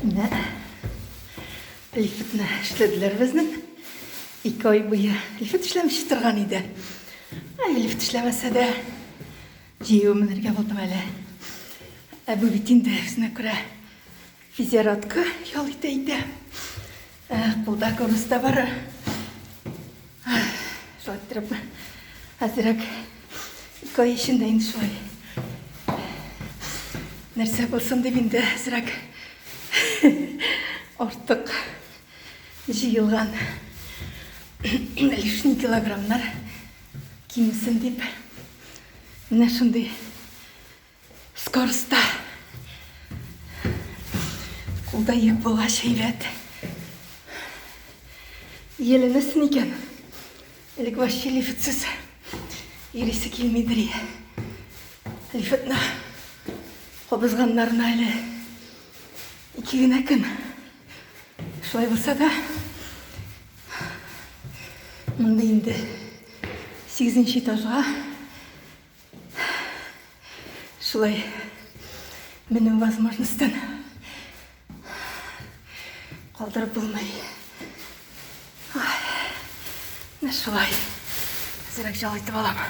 Менә лифтны эшләделәр безнең. Ике ай буе лифт эшләмичә торган иде. Ә лифт эшләмәсә дә җәяү менергә булдым әле. Ә бу бит инде үзенә күрә физиорадка ял итә итә. Ә, кулда груз да бар. Шулай иттереп, әзрәк ике ай эчендә инде шулай. Нәрсә булсын дип инде әзрәк артык җыелган лишний килограммнар кимесен дип менә шундый Скоростьта. Кулда йөк булгач әйбәт. Ияләнәсен икән. Элек вообще лифтсыз йөрисе килмидер. Лифтны кабызганнарына әле ике генә көн. Шулай булса да, монда инде сигезенче этажга Шулай менү возможностен калдырып булмый. Менә шулай. Әзрәк җал итеп алам.